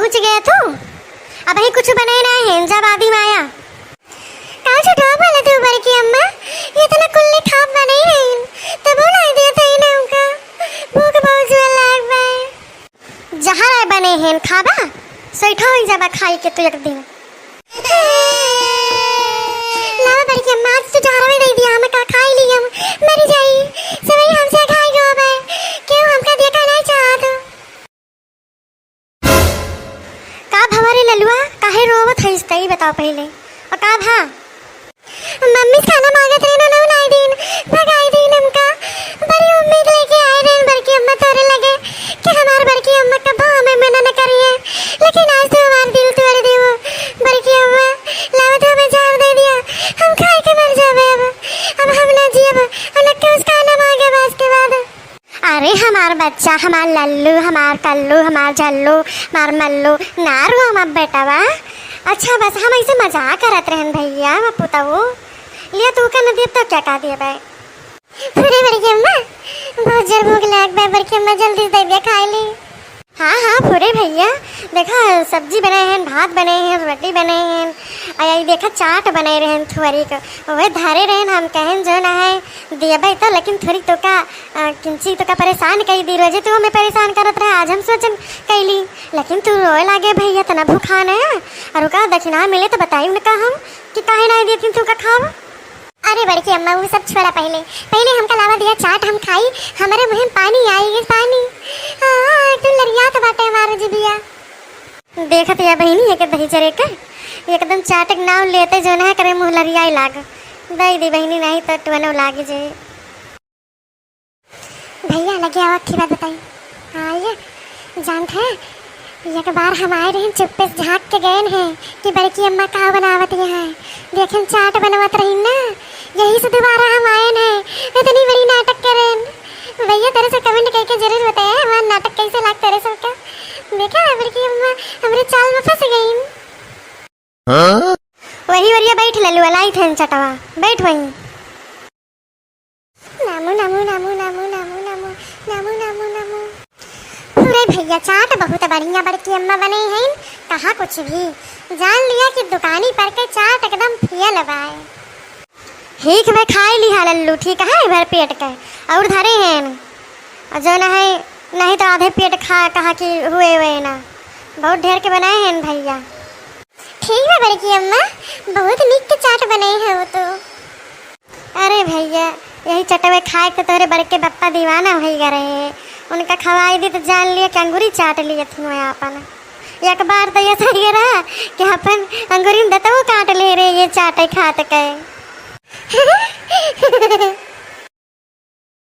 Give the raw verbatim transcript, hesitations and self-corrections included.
पहुँच गया तू, अबहीं कुछ बनाए ना है, जब आदि माया। का झूठा बोले तू बड़की अम्मा, ये तो ना कुल्ले खाब बनाई रही, तब वो लाई दिया था इन्हें उनका, भूख बहुत जोर लाग बा। जहर आए बने हैं खाबा, सोइठा होई जाबा खाई के तू एक दिन। लावा बड़की अम्मा, आज तो जहरवे दे दिया, हम का खाई ली, हम मरी जाई, सबही हमसे खाई गो बे, क्यों हमका देखा नहीं चाहत? का भवा रे ललुआ, काहे रोवत हइस तई बताओ पहिले, और का भा? मम्मी खाना मांगत रहे ना, ना लाई दीन, भगाई दीन हमका। बड़ी उम्मीद लेके आए रहे बड़की अम्मा तोरे लगे कि हमार बड़की अम्मा कबो हमें मना न करिए, लेकिन आज तो हमार दिल तोड़ देबो बड़की अम्मा। लावत हमें जहर दे दिया, हम खाए के मर जाबे अब। अब हम ना जियब, अलग के उसका ना मांगे आज के बाद। अरे हमार बच्चा, हमार लल्लू, हमार कल्लू, हमार झल्लू, हमार मल्लू, ना रो हमार बेटवा। अच्छा बस हम ऐसे मजाक करत रहन भैया, हम पुतऊ। लिया तू का न देब तो क्या का देबे? अरे बड़की अम्मा, बहुत जोर भूख लाग बा बड़की अम्मा, जल्दी से दे दे खाए ली। हाँ, हाँ, फुरे भैया, देखा, सब्जी बनाए हैं, भात बनाए हैं, रोटी बनाए हैं, आ, यही देखा, चाट बनाए रहे हैं थोड़ी को, वह धरे रहे हैं, हम कहन जो ना है, दियबे तो, लेकिन थोड़ी तो का, आ, किंची तो का परेशान कई दी, रोजे तू हमें परेशान करत रहे, आज हम सोचन कैली, लेकिन तू रोए लागे भैया, तना भूखान है, और का दक्षिणा मिले तो बताई उनका हम कि काहे ना देती तू का खाओ। अरे बड़की अम्मा, वो सब छोड़ा पहिले। पहिले हमका लावा दिया चाट, हम खाई, हमरे मुँह में पानी आई गए, पानी। हाँ, एकदम लरियात बाटे हमार जिबिया। देखत या बहिनी, एक दही जरे के, एकदम चाट के नाम लेते जो ना करे मुँह लरियाए लाग। दे दी बहिनी, नहीं तो टुअनो लाग जे। भैया, लगे आओ, अच्छी बात बताई। हाँ, ये जानत है, एक बार हम आए रहे, चुप्पे से झाँक के गए हैं कि बड़की अम्मा का बनावत यहाँ है। देखें, चाट बनवत रही ना, यही से दोबारा हम आए हैं। इतनी बड़ी नाटक करें। भैया, तेरे से comment करके जरूर बताया, हमारा नाटक कैसे लाग तेरे सबका। देखा, बड़की अम्मा हमरे चाल में फंस गई। हाँ? वही ओरिया बैठ ले, लुआ लाई थे चटवा, बैठ वहीं। नामू, नामू, नामू। अरे भैया, चाट बहुत बढ़िया बड़की अम्मा बनई हैं, कहा कुछ भी। जान लिया कि दुकानी पर के चाट एकदम फेल बाय। ठीक बे, खाई लिहा लल्लू, ठीक है, भर पेट के, और धरे हैं, और जो ना है, नहीं तो आधे पेट खा, कहा कि हुए हुए ना, बहुत ढेर के बनाए हैं भैया। ठीक बा बड़की अम्मा, बहुत नीक के चाट बनाई है वो तो। अरे भैया, यही चटवे खाए के तो तोहरे बड़के बप्पा दीवाना होई गा रहे। उनका खवाई दी तो जान लिया कि अंगूरी चाट लिए थी मैं आपन। एक बार तो ये सही रहा कि अपन अंगूरी में दतवो काट ले रहे ये चाटे खात के।